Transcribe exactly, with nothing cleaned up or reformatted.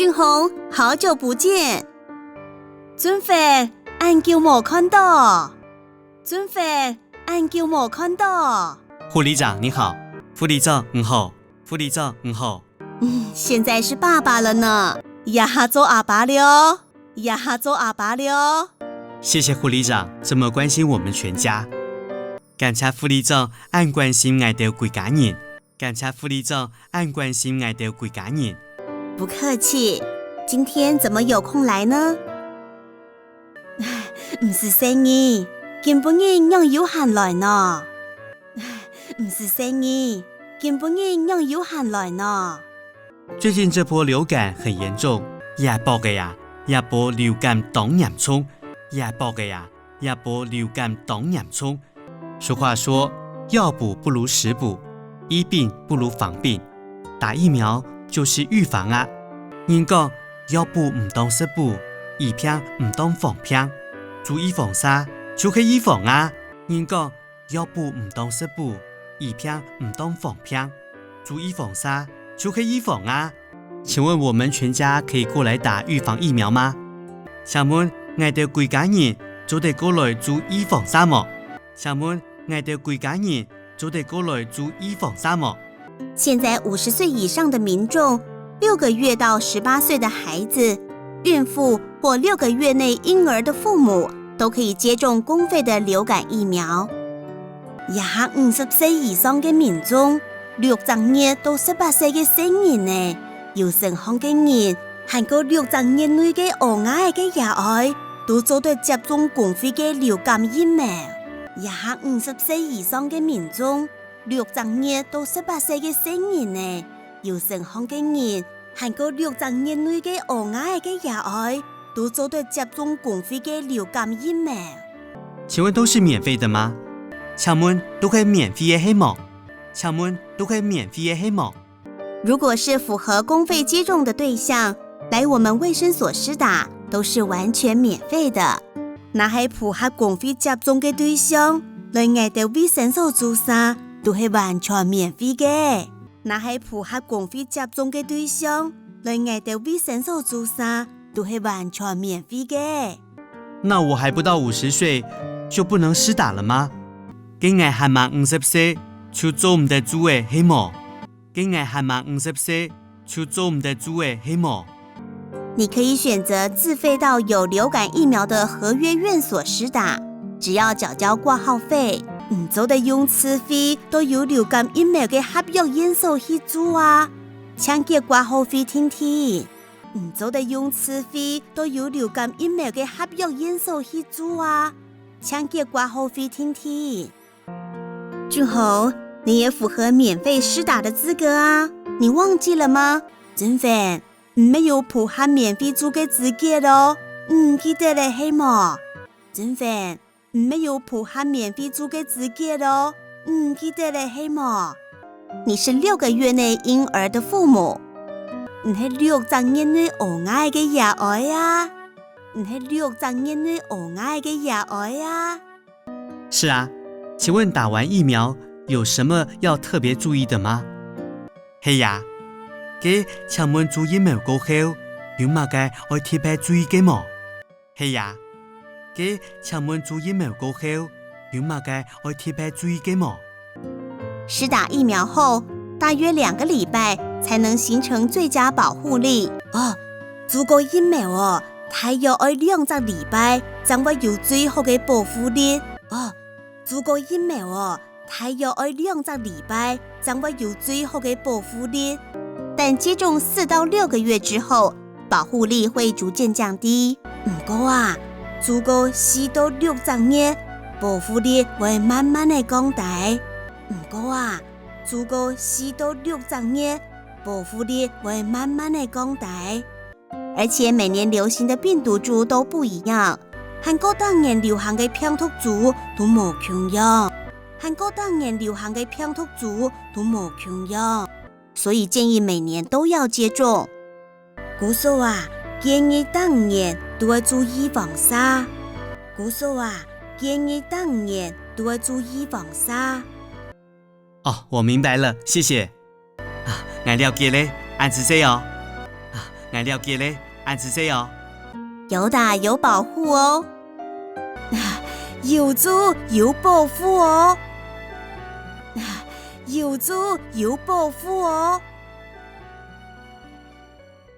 俊宏，好久不见。俊宏，恁久無看到。俊宏，恁久無看到。護理長，你好。護理長，你好。護理長，你好。嗯，現在是爸爸了呢。這下做阿爸了。這下做阿爸了。謝謝護理長這麼關心我們全家。感謝護理長恁關心𠊎兜歸家人。感謝護理長恁關心𠊎兜歸家人。不客氣，今天怎麼有空來呢？毋使細義，今晡日仰有閒來呢？毋使細義，今晡日仰有閒來呢？最近這波流感很嚴重，這駁仔啊，這波流感當嚴重，這駁仔啊，這波流感當嚴重。俗話說，藥補不如食補，醫病不如防病。打疫苗就是預防啊。人講，藥補毋當食補，醫病毋當防病。注預防射，就係預防啊。人講，藥補毋當食補，醫病毋當防病。注預防射，就係預防啊。請問我們全家可以過來打預防疫苗嗎？請問𠊎兜歸家人做得過來注預防射無？請問𠊎兜歸家人做得過來注預防射無？現在五十歲以上的民眾，六個月到十八歲的孩子、孕婦或六個月內嬰兒的父母，都可以接種公費的流感疫苗。這下五十歲以上个民眾，六隻月到十八歲个細人仔，有身項个人，還過六隻月內个嬰兒个爺哀，都做得接種公費个流感疫苗。這下五十歲以上个民眾，六隻月到十八歲个細人仔，有身項个人，還過六隻月內个嬰兒个爺哀，都做得接種公費个流感疫苗。請問都是免費的嗎？請問都係免費个係無？請問都係免費个係無？如果是符合公費接種的對象，來我們衛生所施打，都是完全免費的。若係符合公費接種个對象，來𠊎兜衛生所注射，都係完全免費个。若係符合公費接種个對象，來𠊎兜衛生所注射，都係完全免費个。那我還不到五十歲，就不能施打了嗎？該𠊎還吂五十歲，就做毋得注仔係無？該𠊎還吂五十歲，就做毋得注仔係無？你可以選擇自費到有流感疫苗的合約院所施打，只要繳交掛號費。你做得用自費到有流感疫苗个合約院所去注啊，淨繳掛號費定定。你做得用自費到有流感疫苗个合約院所去注啊，淨繳掛號費定定。俊宏，你也符合免費施打的資格啊，你忘記了嗎？俊宏，你乜有符合免費注个資格哦，你毋記得了係無？俊宏，你乜有符合免費注个資格哦，你毋記得了係無？你是六個月內嬰兒的父母，你係六隻月內嬰兒个爺哀啊，你係六隻月內嬰兒个爺哀啊。是啊，請問打完疫苗有什麼要特別注意的嗎？係啊，該請問注疫苗過後，有麼个愛特別注意个無？係啊，該請問注疫苗過後，有麼个愛特別注意个無？施打疫苗後，大約兩個禮拜才能形成最佳保護力。哦，注過疫苗哦，大約愛兩隻禮拜，正會有最好个保護力。哦，注過疫苗哦，大約愛兩隻禮拜，正會有最好个保護力。但接種四到六個月之後，保護力會逐漸降低。毋過啊，注過四到六隻月，保護力會慢慢个降低。毋過啊，注過四到六隻月，保護力會慢慢个降低。而且每年流行的病毒株都不一樣，還過當年流行个病毒株都無共樣，還過當年流行个病毒株都無共樣，所以建議每年都要接種。故所啊，建議當年都愛注預防射。故所啊，建議當年都愛注預防射。哦，我明白了，謝謝。啊，𠊎了解了，恁仔細哦。啊，𠊎了解咧，恁仔細哦。有打有保護哦。有做有保護哦。有做有保護哦。